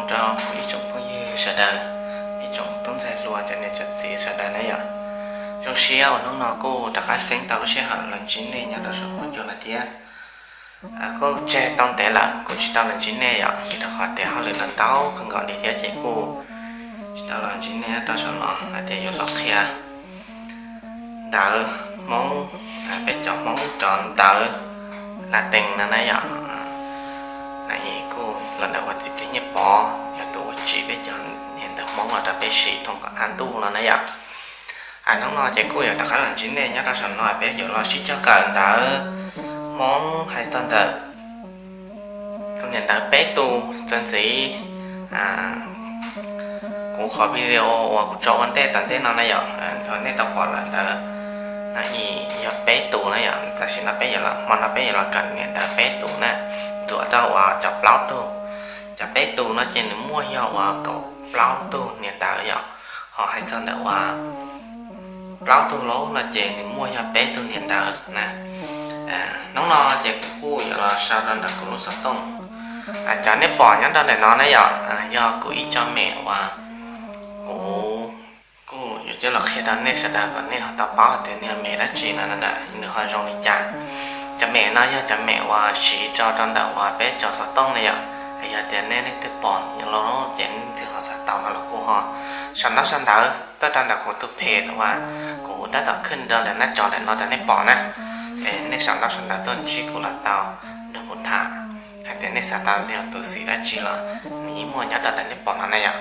Rau kuv ib tsoom phooj ywg sawv daws, ib tsoom tub ntxhais hluas, cov niam cov txiv sawv daws na yom. Zoo siab uas hnub no kuj rov qab txeeb tau lub sij hawm los ntsib nej nyob rau saum huab cua no thiab. Kuj tseg tau ntev lawm kuv tsis tau los ntsib nej yom, vim rau qhov tias hauj lwm los ntau kawg nkaus li thiab ces kuj tsis tau los ntsib nej rau saum no hais tias yuav los qhia ntawv Hmoob, peb cov Hmoob cov ntawv Latees no na yom. Kuj los ntawm uas Txiv Plig Nyiaj Pov yog tus uas tsim peb cov niam ntawv Hmoob los rau peb siv thoob qab ntuj no na yom. Hnub no ces kuj yuav rov qab los ntsib nej nyob rau saum no peb yuav los sib cog kawm ntawv Hmoob hais txog ntawm tus niam ntawv peb tus txuas ntxiv kuv qhov video uas kuv tso ua ntej tom ntej no na yom. Nej tau pom lawm ntawd, yog peb tus na yom. Tam sim no peb yuav los, hmo no peb yuav los kawm niam ntawv peb tus na, ntxuav rau uas cov plaub tug. Cov peb tus no ces nws muaj yog uas kaum plaub tug niam ntawv yom, ho hais txog ntawm uas plaub tug lub no ces nws muaj yog peb tug niam ntawv na. Hnub no ces kuv kuj yuav los sau rau ntawm kuv lub xov tooj. Cov nej pom nyob rau ntawm no na yom, yog kuv ib co mem uas kuv kuj yuav coj los qhia rau nej sawv daws kom nej ho tau paub hais tias nws yog mem dab tsi no, nws ho zoo li cas. Cov mem no yog cov mem uas siv tso rau ntawm uas peb cov xov tooj na yom. Yog tias nej leej twg pom nyob los ces nej leej twg ho xav tau no los kuj ho sau ntaub sau ntawv tuaj rau ntawm kuv tus phem uas kuv tab tom khwb rau ntawm nab cov ntawm no rau nej pom na. Nej sau ntaub sau ntawv tuaj ntsib kuv los tau, nrog kuv tham hais tias nej xav tau yog tus xim dab tsi los nws yeej muaj nyob rau ntawm nej pom no na yom.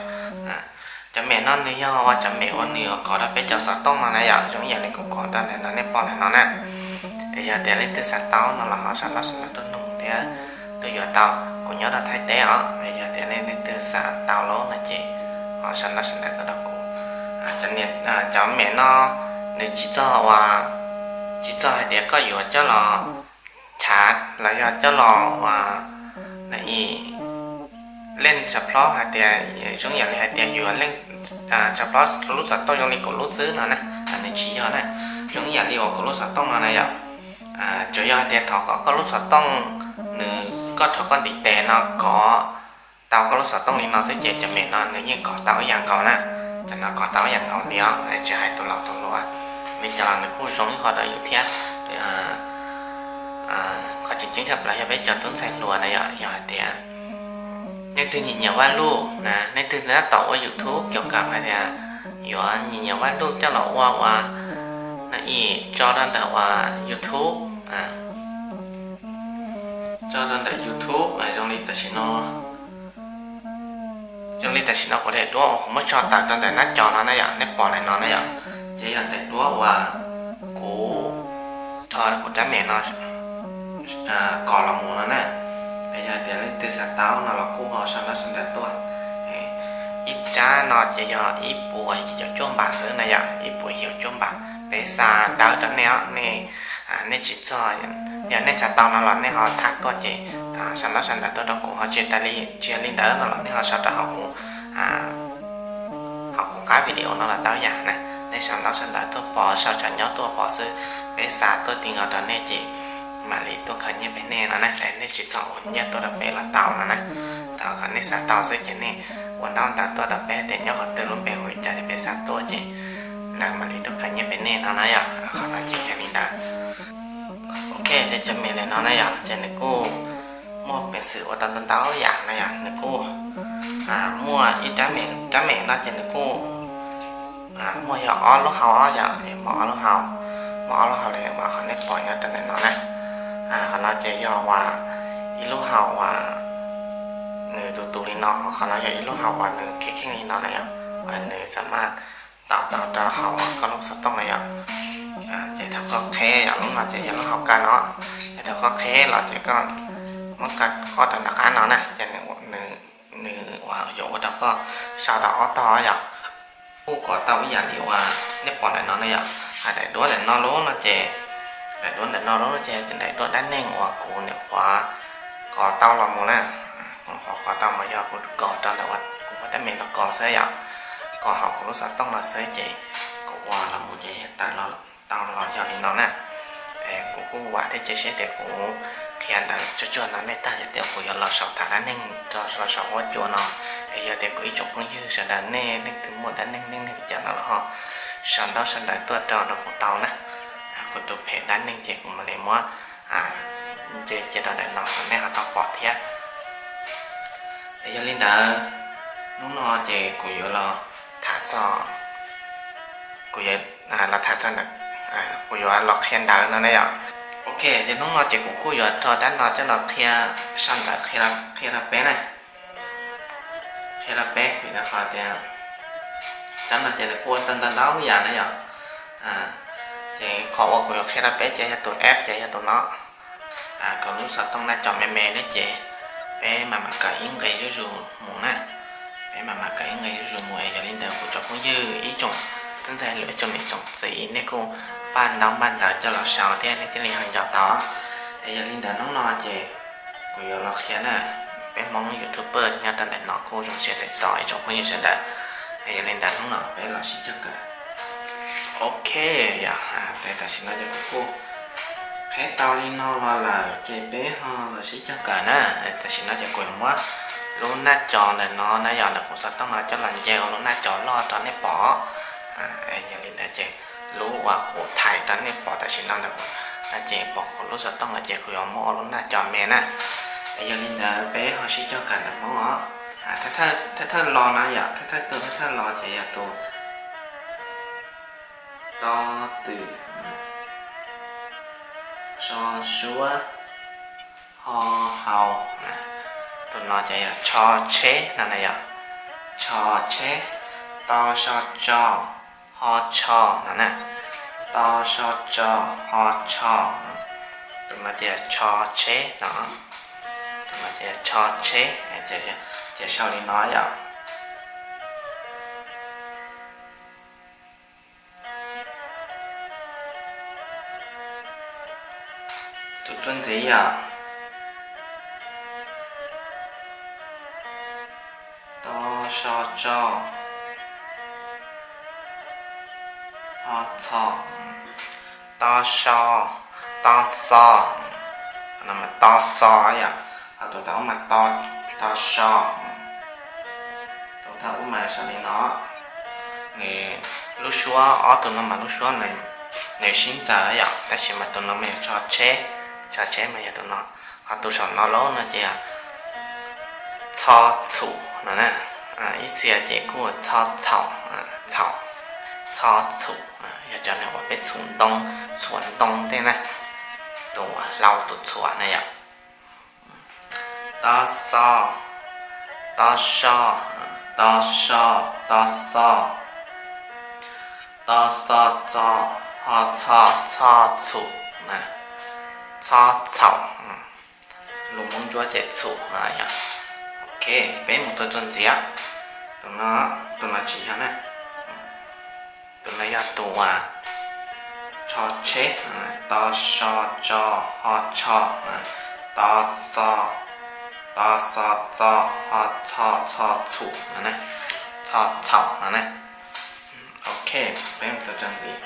Cov mem no nws yog uas cov mem uas nws yuav kov rau peb cov xov tooj no na yom, zoo ib yam li kuv kov rau ntawm no nej pom ntawm no na. Es yog tias leej twg xav tau no los ho sau ntaub sau ntawv tuaj nug thiab tuaj yuav tau. Kuv nyob rau Thaib teb os, es yog tias nej leej twg xav tau lub no ces ho sau ntaub sau ntawv tuaj rau kuv. Cov mem no nws tsis txog uas, tsis txog hais tias koj yuav coj los chav los yog coj los uas leej tshaj plaub hais tias, zoo yam li hais tias yuav leej tshaj plaub lub xov tooj zoo li kuv lub xwb no na, nws tsis yog na. Zoo yam li uas kuv lub xov tooj no na yom, tsuas yog hais tias thov kom koj lub xov tooj, nws, koj thov koj ntiv tes no kov tau koj lub xov tooj li no xwb ces cov mem no nws yeej kov tau ib yam nkaus na. Cov no kov tau ib yam nkaus li os, tsis hais tus laus tus hluas, vim cov los nws kuj zoo ib qho rau yus thiab. Qhov tseem ceeb tshaj plaws yog peb cov tub ntxhais hluas na yom, yog hais tias leej twg nyiam nyiam Vaj Luj na, leej twg tab tom ua YouTube kiag kam hais tias yuav nyiam nyiam Vaj Luj coj los ua ua na, tso rau ntawm uas YouTube, tso rau ntawm YouTube zoo li tam sim no. Zoo li tam sim no kuv daim duab uas kuv muab tso tawm rau ntawm nab cov no na yom, nej pom ntawm no na yom, ces yog daim duab uas kuv rho kuv rab mem no kos los mus no na. Es yog tias leej twg xav tau no los kuj ho sau ntaub sau ntawv tuaj. Ib rab no ces yog ib puas yim caum cuaj npam xwb na yom, ib puas yim caum cuaj npam. Peb xa dawb rau nej os, nej, nej tsis txog, yog nej xav tau no los nej ho thaj tuaj ces sau ntaub sau ntawv tuaj rau kuv, ho tsis tas li, tsis yog li ntawd no los nej ho sau rau hauv kuv, hauv kuv qab video no los tau yam na. Nej sau ntaub sau ntawv tuaj pov, sau tsam nyob tuaj pov xwb, peb xa tuaj ti nkaus rau nej ces mam li tuaj khaws nyiaj pem nej no na. Nej tsis txog ua nyiaj tuaj rau peb los tau no na. Thov kom nej xav tau xwb ces nej ua ntaub ntawv tuaj rau peb tias nyob qhov twg, lub npe hu li cas, ces peb xa tuaj ces lawv mam li tuaj khaws nyiaj pem nej no na yom. Qhov no ces yog li ntawd. Ok, ces cov mem ntawm no na yom, ces nws kuj muaj peev xwm ua tau ntau ntau yam na yom. Nws kuj muaj ib rab mem, rab mem no ces nws kuj muaj yog ob lub hau yom, muaj ob lub hau, muaj ob lub hau li uas qhov nej pom nyob rau ntawm no na. Qhov no ces yog uas ib lub hau uas nws tus tus li no, qhov no yog ib lub hau uas nws kheej kheej li no na yom, uas nws xam maj tau tau rau hauv koj lub xov tooj na yom. Ces thaum koj qheb yom, lub no ces yog lub hau kaj no, ces thaum koj qheb los ces koj muab kaj qoj rau nram qab no na, ces nws, nws uas yuav ua rau koj sau tau ob tog yom. Kuj kov tau ib yam li uas nej pom ntawm no na yom. Daim duab ntawm no lub no ces, daim duab ntawm no lub no ces daim duab dab neeg uas kuv nyuam qhuav kov tau los mus na. Kuv nyuam qhuav kov tau mus yog kuv kov rau ntawm uas kuv muab rab mem no kos xwb yom, kos hauv kuv lub xov tooj no xwb ces kuv ua los mus ces tawm los tau los yog li no na. Kuv kuj vam thiab cia siab tias kuv qhia ntawv tsuag tsuag no nej tag, yog tias kuv yuav los sau tham dab neeg rau los saum huab cua no Yog tias kuv ib tsoom phooj ywg sawv daws nej leej twg muaj dab neeg neej neeg cov no los ho sau ntaub sau ntawv tuaj rau rau kuv tau na. Kuv tus phem dab neeg ces kuv mam li muab nce cia rau ntawm no kom nej ho tau pom thiab. Yog li ntawd, hnub no ces kuv yuav los tham txog, kuv yuav los tham txog, kuv yuav los qhia ntawv no na yom. Ok, ces hnub no ces kuv kuj yuav rho dab no coj los qhia, sau ntawv qhia rau peb na, qhia rau peb vim rau qhov tias dab no ces nws kuj ua tau ntau ntau yam na yom. Ces qhov uas kuv yuav qhia rau peb ces yog tus app ces yog tus no. Kom lub xov tooj naj cov me me ne ces peb mam mam kawm ib nqe zuj zus mus na. Peb mam mam kawm ib nqe zuj zus mus es yog li ntawd kuv cov phooj ywg ib tsoom tub ntxhais hluas ib tsoom niam tsoom txiv nej kuj npaj ntaub npaj ntawv coj los sau thiab nej thiaj li ho nco tau. Es yog li ntawd hnub no ces kuv yuav los qhia na, peb Hmoob YouTuber nyob rau ntawm no kuj zoo siab txais tos ib tsoom phooj ywg sawv daws. Es yog li ntawd hnub no peb los sib cog kawm. Ok, yog, tam sim no ces kuv kuj qheb tau li no los lawm ces peb ho los sib cog kawm na. Tam sim no ces kuv yuav muab lub naj cov ntawm no na yog ntawm kuv xov tooj no coj los nce ua lub naj cov loj rau nej pom. Yog li ntawd ces lub uas kuv thaij rau nej pom tam sim no ntawm no ces pom kuv lub xov tooj no ces kuv yuav muab ua lub naj cov me na. Yog li ntawd peb ho sib cog kawm ntawm Hmoob os. Thawj thawj los no yom, thawj thawj tus thawj thawj los ces yog tus to twm, so suab, ho hau. Tus no ces yog tsho tsheb no na yom, tsho tsheb, to so tso, ho tsho no na, to so tso, ho tsho. Tus no ces yog tsho tsheb no, tus no ces yog tsho tsheb, ces sau li no yom. Tus tuaj ntxiv yom, to so tso, ho txho, to so, to xo, no mas to xo yom, ho tus thaum ub mas to, to so, tus thaum ub mas sau li no. Nws lub suab, ob tug no mas lub suab nws sib ntxaws yom, tab sis mas tus no mas yog tsho tsheb, tsho tsheb mas yog tus no. Ho tus saum no lauj no ces yog txho txhum no na, ib txhia ces kuj txho txhaum, txhaum, txho txhum, yog cov neeg uas peb txhuam ntoo, txhuam ntoo tej na, tus uas hlau tus txhuam na yom. To xo, to so, to so, to xo, to xo txo, ho txho, txho txhum, txho txhaum, lus Hmoob Ntsuab ces txhum no yom. Ok, peb mus tua tuaj ntxiv. Tus no, tus no tsis yog na. Tus no yog tus tsho tsheb, to so tso, ho tsho, to xo, to xo txo, ho txho, txho txhum no na, txho txhaum no na. Ok, peb mus tua tuaj ntxiv.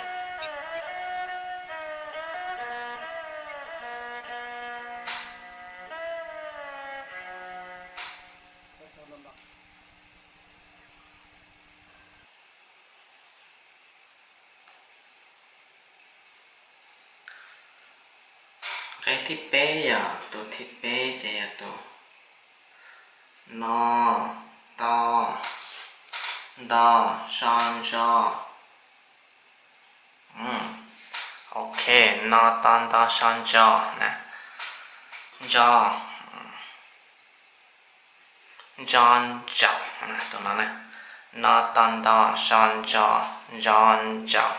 Nqe thib peb yog tus thib peb ces yog tus no, to, nto, so, ntso. Ok, no to nto so ntso na, ntso, ntso ntsaum, tus no na, no to nto so ntso, ntso ntsaum.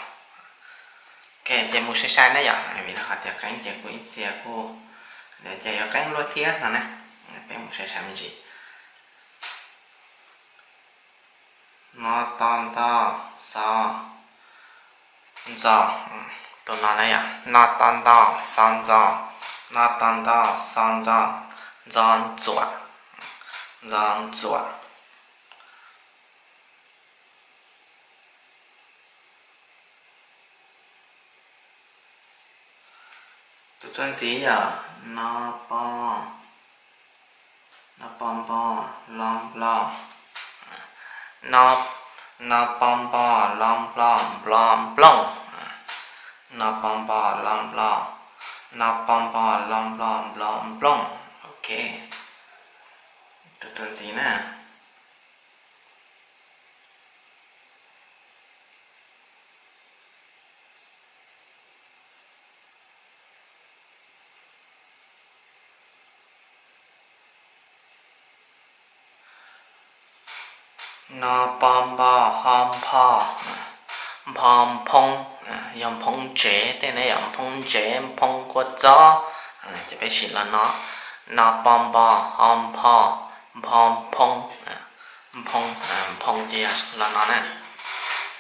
Ok, ces mus sai sai na yom, vim rau qhov tias qeeb ces kuj ib txhia kuj, ces yuav qeeb luaj thiab no na, peb mus sai sai me ntsis. No to nto, xo, ntxo, tus no na yom, no to nto, xo ntxo, no to nto, xo ntxo, ntxo ntxuam, ntxo ntxuam. Tus tuaj ntxiv yog no po, no po npo, lo nplo. No, no po npo lo nplo nplo nplooj. No po npo lo nplo, no po npo lo nplo nplo nplooj. Ok, tus tus ntxiv na. No po npo ho npho, npho nphoo, yog nphoo tsev tej na yom, nphoo tsev, nphoo kua txob, ces peb sim los no. No po npo ho npho, npho nphoo, nphoo, nphoo ces yog los no na.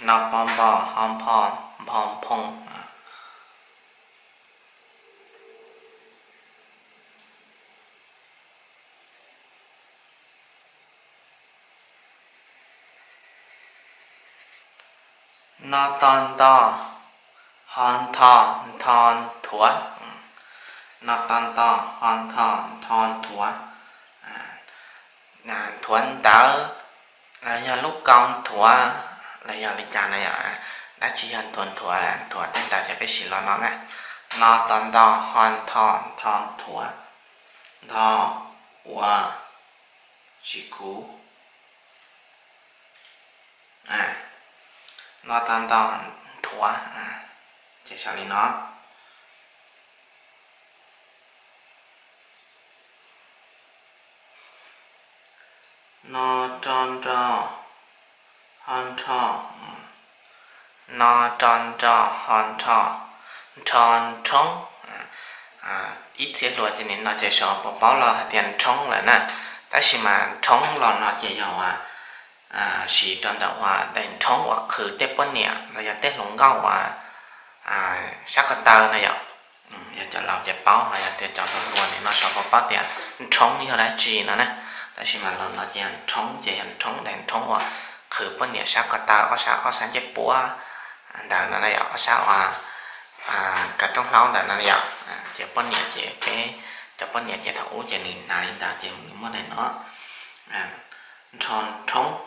No po npo ho npho, npho nphoo. No to nto ho ntho, ntho nthuav. No to nto ho ntho, ntho nthuav. Nthuav ntawv los yog lub kau nthuav los yog li cas na yom, dab tsi yog nthuav, nthuav, nthuav tej ntawd ces peb sim los no na. No to nto ho ntho, ntho nthuav, ntho ua tsis khuv. No to nto nthuav, ces xaus li no. No to nto ho nrho, no to nto ho nrho, nrho nrhoob. Ib txhia hluas ces nim no ces sawv paub los hais tias nrhoob lawm na, tab sis mas nrhoob los no ces yog siv rau ntawm uas daim nrhoob uas qhwv tej poj niam los yog tej hluas nkauj uas sab ko taw na yom. Yog cov laus ces paub, ho yog tias cov hluas hluas nim no sawv paub paub tias nrhoob yog dab tsi no na. Tab sis mas los no ces nrhoob ces yog nrhoob, daim nrhoob uas qhwv poj niam sab ko taw, ob sab, ob sab ncej puab ntawd no na yom, ob sab uas kav rooj hlaub ntawd no yom. Ces poj niam ces peb cov poj niam ces thaum ub ces nws hnav li ntawd ces nws muaj daim no, nrho nrhoob.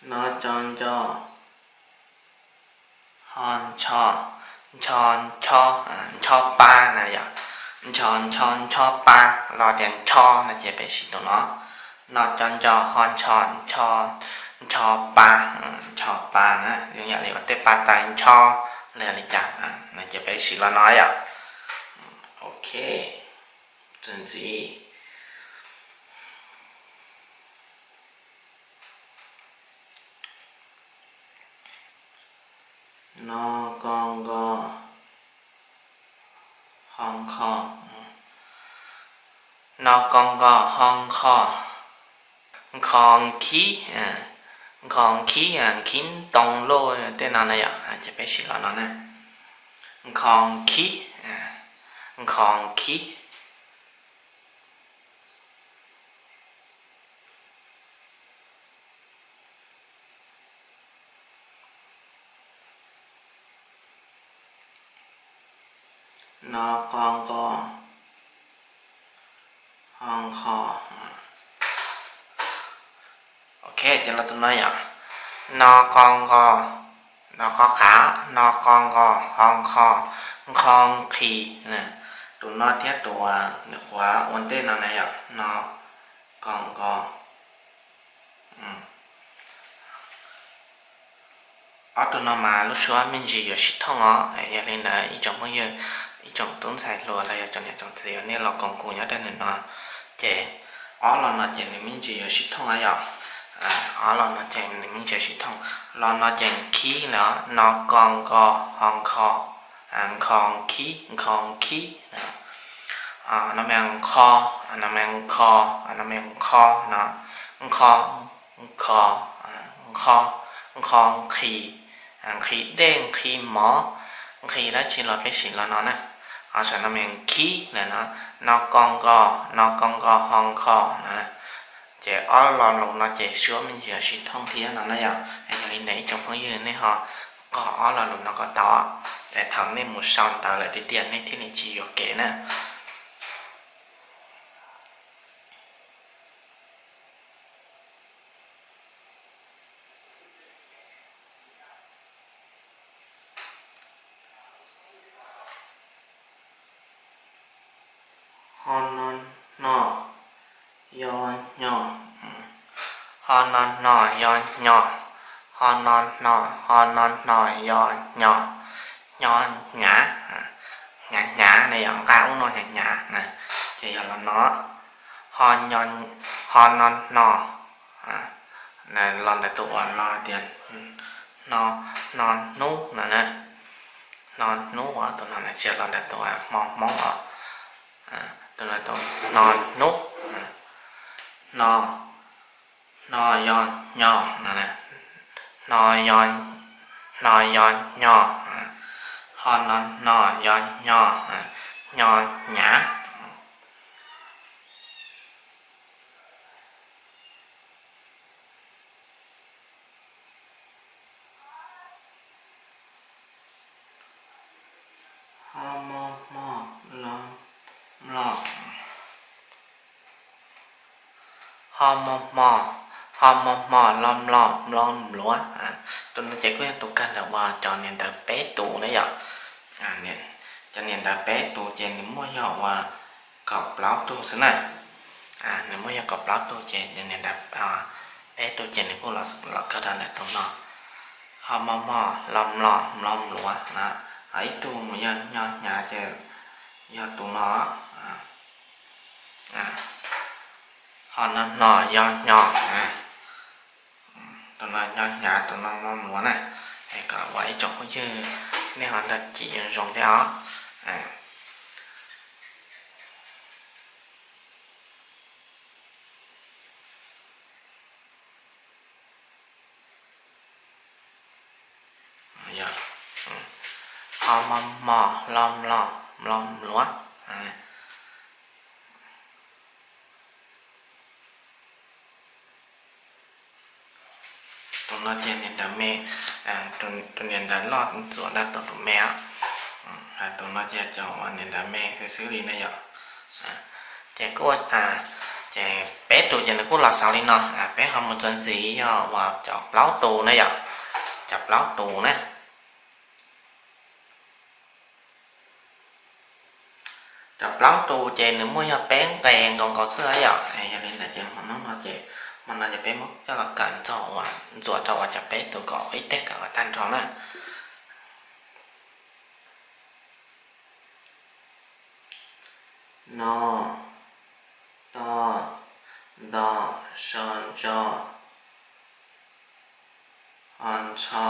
No to nto ho ncho, ncho ncho, ncho pa na yom. Ncho ncho ncho pa, los tias ncho no ces peb siv tus no. No to nto ho ncho, ncho, ncho pa, ncho pa na, zoo yam li uas tej pa taws ncho los li cas no ces peb siv los no yom. Ok, tus ntxiv. No ko nko ho nkho, no ko nko ho nkho, nkho nkhib, nkho nkhib, nkhib ntoo loj tej no na yom, ces peb siv los no na. Nkho nkhib, nkho nkhib. No ko nko ho nkho. Ok, ces los tus no yom. No ko nko, no ko qav, no ko nko ho nkho, nkho nqhis. Tus no thiab tus uas nws qhuav ua ntej no na yom, no ko nko. Ob tug no mas lub suab me ntsis yuav sib thooj os. Yog li ntawd ib tsoom phooj ywg, ib tsoom tub ntxhais hluas los yog tsoom niam tsoom txiv uas nej los koom kuv nyob rau ntawm no, ces ob los no ces nws me ntsis yuav sib thooj yom. Ob los no ces nws me ntsis sib thooj. Los no ces nkhib lawm, no ko nko ho nkho, nkho nkhib, nkho nkhib. No me nkho, no me nkho, no me nkho no, nkho, nkho, nkho, nkho nqhis, nqhis dej nqhis mov, nqhis dab tsi los peb siv los no na. Ho saum no me nkhib lawm no, no ko nko, no ko nko ho nkho no. Ces ob lo lus no ces suab me ntsis sib thooj thiab no na yom. Yog li ntawd ib tsoom phooj ywg nej ho Qhov ob lo lus no kom tau, es thaum nej mus sau ntawv lawm tiag tiag nej thiaj li tsis yuam kev na. Ho no hno, yo nyo. Ho no hno, yo nyo. Ho no hno, ho no hno, yo nyo. Nyo hnyav, hnyav hnyav na, yog nqa ub no hnyav hnyav na, ces yog los no. Ho no hno, los ntawm tus uas los tias hno, hno hnub no na. Hno hnub, tus no tsis yog los ntawm tus hmo hmoob os. Tus no tus hno hnub, hno, hno yo nyo no, hno yo, hno yo nyo. Ho no hno yo nyo, nyo hnyav. Ho mo hmo, lo, mlo. Ho mo hmo, ho mo hmo, lo mlo, mlo mluav. Tus no ces kuj yog tus kawg ntawm uas cov niam ntawv peb tus na yom. Cov niam ntawv peb tus ces nws muaj yog uas kaum plaub tug xwb na. Nws muaj yog kaum plaub tug ces niam ntawv peb tug ces nws kuj los kawg rau ntawm tus no. Ho mo hmo, lo mlo, mlo mluav na. Ho ib tug mus yog nyo hnyav ces yog tus no. Ho no hno, yo nyo. Tus no nyo hnyav, tus no mlo mluav na. Es kom uas ib tsoom phooj ywg nej ho nrog cim zoo zoo thiab os. Ho mo hmo, lo mlo, mlo mluav. Tus no ces niam ntawv me, tus niam ntawv loj ntxuav rau tus me os. Tus no ces cov uas niam ntawv me xwb xwb li ne yom. Ces kuj, ces peb tus ces nws kuj los xaus li no, peb ho mus txuas ntxiv yog uas cov plaub tus na yom, cov plaub tus na. Cov plaub tus ces nws muaj yog peb nqe nkaus nkaus xwb yom. Yog li ntawd ces hmo no ces, hmo no ces peb muab coj los kawm ntxuav rau uas cov peb tus kom ib teg kawm kom tag nrho na. No, to, nto, so, ntso, ho, ntxho.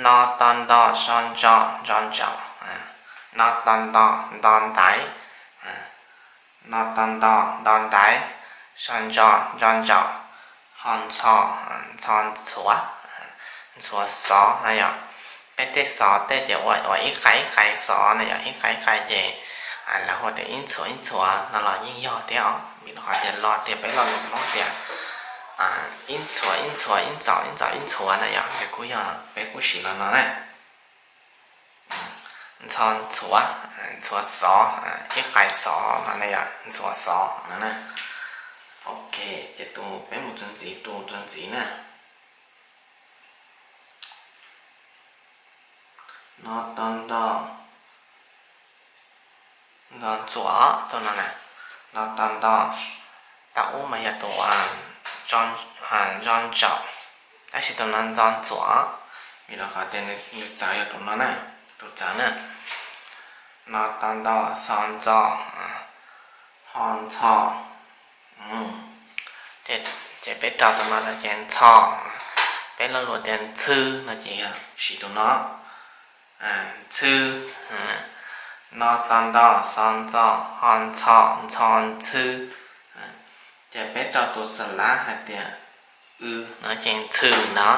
No, to, nto, so, ntso, ntxo, ntsaum. No, to, nto, nto, ntaiv. No, to, nto, nto, ntaiv, so, ntso, ntxo, ntsaum, ho, ntxho, ntxho, ntxhuav, ntxhuav xov na yom. Peb tej xov tej ces ua ua ib qais ib qais xov na yom, ib qais ib qais ces lawv hu tias ib ntxhuav ib ntxhuav no los yeej yog thiab os, vim rau qhov tias los tias peb lo lus Hmoob tias ib ntxhuav ib ntxhuav ib ntxaum ib ntxaum ib ntxhuav na yom, ces kuj yog peb kuj siv los no na. Ntxho ntxhuav, ntxhuav xov, ib qais xov no na yom, ntxhuav xov no na. Ok, ces tus peb mus txuas ntxiv, tus txuas ntxiv na. No, to, nto, ntxo, ntxuav, tus no na. No, to, nto, tau ub mas yog tus ntxo, ntxo, ntsaum, tab sis tus no ntxo, ntxuav, vim rau qhov tias nws txawv yog tus no na, tus txawv na. No, to, nto, xo, ntxo, ho, ntxho. Ces peb rau tus no no ces ntxho, peb lo lus tias ntxhw no ces yog siv tus no, ntxhw. No, to, nto, xo, ntxo, ho, ntxho, ntxho, ntxhw. Ces peb rau tus xa lab hais tias w no ces ntxhw no.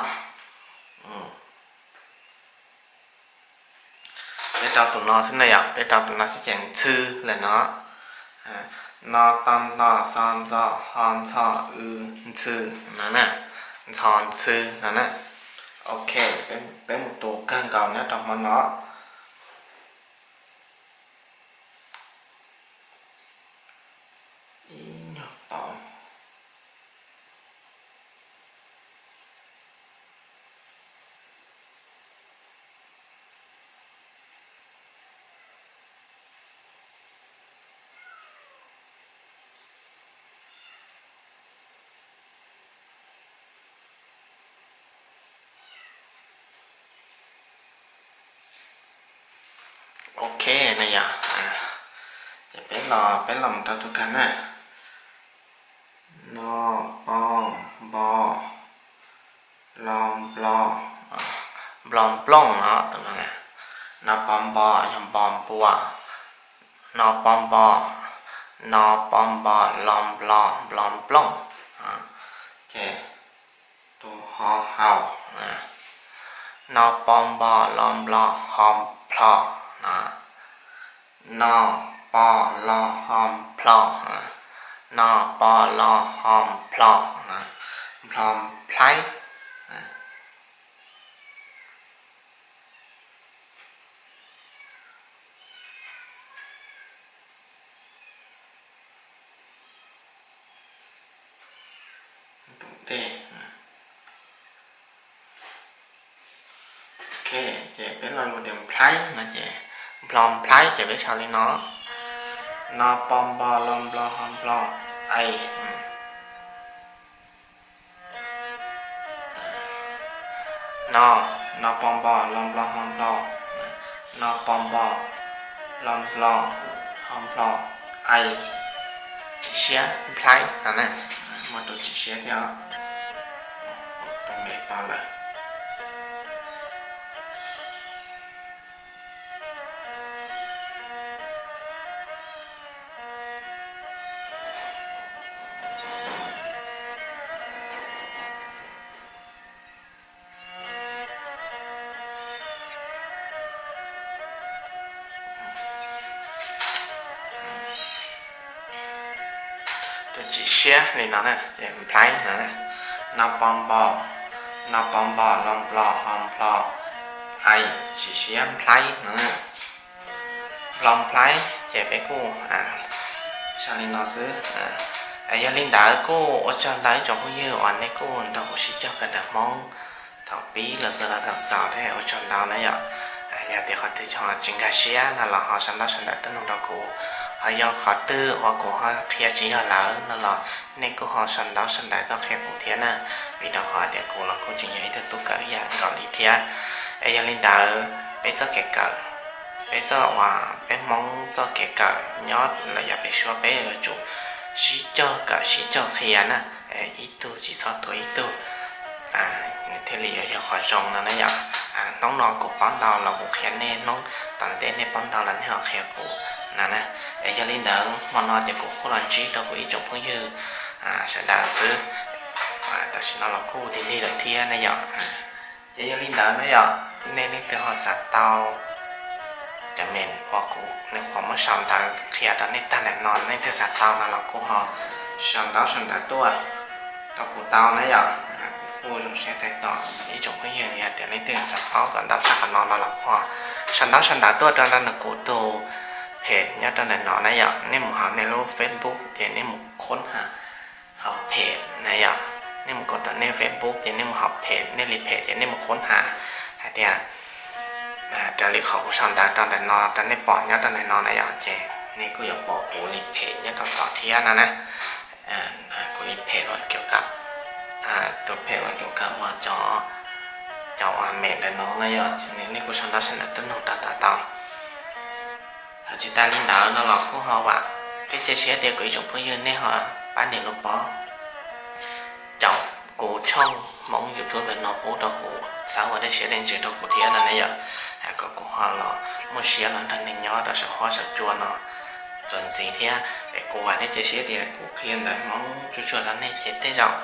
Peb rau tus no xwb na yom, peb rau tus no xwb ces ntxhw lawm no. No, to, nto, xo, ntxo, ho, ntxho, w, ntxhw no na, ntxho ntxhw no na. Ok, peb mus tus kawg nkaus nyob rau hmo no. Ib nyuag pauv. Ok, na yom, ces peb los, peb los mus rau tus kawg na. No, po, npo, lo, nplo, nplo nplooj no, tus no na. No, po, npo, yog npo npua. No, po, npo, no, po, npo, lo, nplo, nplo nplooj. Ces tus ho hau. No, po, npo, lo, nplo, ho nplho. No, po, lo, ho nplho. No, po, lo, ho nplho. Nplho nplhaib. Ok, ces peb lo lus tias nplhaib no ces, nplho nplhaib ces peb sau li no. No, po, npo, lo, nplo, ho nplho, ai. No, no, po, npo, lo, nplo, ho nplho. No, po, npo, lo, nplo, ho nplho, ai. Tsis siab, nplhaib no na. Muaj tus tsis siab thiab os. Tus me tau lawm. Tus tsis siab li no na, ces nplhaib no na. No, po, npo, no, po, npo, lo, nplo, ho nplho, ai, tsis siab, nplhaib no na. Nplho nplhaib ces peb kuj sau li no xwb. Yog li ntawd kuj ua tsaug ntau ib tsoom phooj ywg uas nej kuj nrog kuv sib cog kawm ntawv Hmoob thaum pib los xaus los thaum xaus thiab, ua tsaug ntau na yom. Yog tias qhov twg ho tsis nkag siab no los ho sau ntaub sau ntawv tuaj nug rau kuv. Ho yog qhov twg uas kuv ho qhia tsis yog lawm no los nej kuj ho sau ntaub sau ntawv tuaj qhia kuv thiab na, vim rau qhov tias kuv los kuj tseem yog ib tug tub kawm ib yam nkaus li thiab. Es yog li ntawd peb txoj kev kawm, peb txoj uas peb Hmoob txoj kev kawm nyob los yog peb Suav peb yuav tsum sib cog kawm sib cog qhia na, ib tug tsis txhob tuav ib tug, nws thiaj li yuav yog qhov zoo no na yom. Hnub no kuv paub ntau los kuv qhia nej, hnub tom ntej nej paub ntau los nej ho qhia kuv na na. Es yog li ntawd hmo no ces kuv kuj los ntsib tau kuv ib tsoom phooj ywg sawv daws xwb. Tam sim no los kuj lig lig lawm thiab ne yom. Ces yog li ntawd ne yom, nej leej twg ho xav tau cov me uas kuv nyuam qhuav muab sau ntawv qhia rau nej tag ntawm no, nej leej twg xav tau no los kuj ho sau ntaub sau ntawv tuaj rau kuv tau na yom. Kuv kuj zoo siab txais tos ib tsoom phooj ywg, yog tias leej twg xav paub kom ntau tshaj qhov no no los kuj ho sau ntaub sau ntawv tuaj rau nram kuv tus page nyob rau ntawm no na yom. Nej mus hauv nej lub Facebook ces nej mus khoob has hauv page na yom. Nej mus kom tom nej Facebook ces nej mus hauv page, nej li page ces nej mus khoob has hais tias raws li qhov kuv sau ntawv rau ntawm no rau nej pom nyob rau ntawm no na yom, ces nej kuj yuav pom kuv li page nyob rau tom thiab no na. Kuv li page uas cov, tus page uas cov kab uas cov, cov uas me ntawm no na yom, nej kuj sau ntaub sau ntawv tuaj nug rau tom tau. Tsis tas li ntawd no los kuj ho vam thiab cia siab tias kuv ib tsoom phooj ywg nej ho pab nias lub pob caum kuv tshooj Hmoob YouTube no pub rau kuv, txhawb ua dej siab dej ntsws rau kuv thiab no ne yom. Kom kuv ho los muaj siab los nrog nej nyob rau saum huab saum cua no txuas ntxiv thiab. Es kuv vam thiab cia siab tias kuv qhia ntawv Hmoob tsuag tsuag rau nej ces tej zaum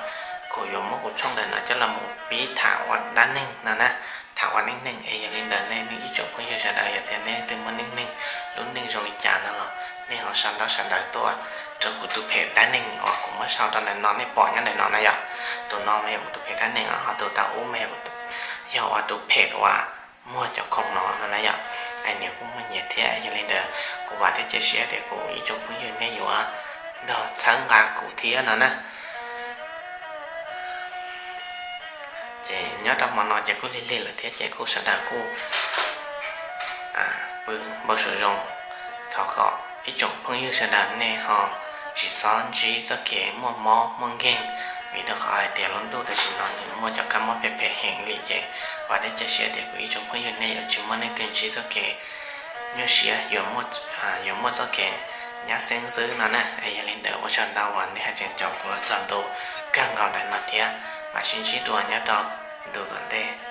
kuv yuav muab kuv tshooj ntawm no coj los mus pib tham ua dab neeg no na, tham ua neej neeg. Es yog li ntawd nej ib tsoom phooj ywg sawv daws yog tias nej leej twg muaj neej neeg, lub neej zoo li cas no los nej ho sau ntaub sau ntawv tuaj rau kuv tus page dab neeg uas kuv muab sau rau ntawm no nej pom nyob ntawm no na yom. Tus no mas yog kuv tus page dab neeg, ho tus tau ub mas yog kuv tus, yog ua tus phem uas muag cov khoom no no na yom. Niam kuj muaj nyiaj thiab, yog li ntawd kuv vam thiab cia siab tias kuv ib tsoom phooj ywg nej yuav nrog txhawb nqa kuv thiab no na. Ces nyob rau hmo no ces kuj lig lig lawm thiab ces kuj sawv daws kuj pw npau suav zoo. Thov kom ib tsoom phooj ywg sawv daws nej ho tsis txhob ntsib txoj kev muaj mob muaj nkeeg, vim rau qhov hais tias lub ntuj tam sim no nws muaj cov kab mob phem phem heev li ces vam thiab cia siab tias kuv ib tsoom phooj ywg nej yuav tsis muaj leej twg ntsib txoj kev nyuaj siab, yuav muaj txoj kev nyab xeeb xwb no na. Yog li ntawd ua tsaug ntau uas nej haj tseem caum kuv los txog ntu kawg nkaus ntawm no thiab, mam sib ntsib dua nyob rau ntu tom ntej.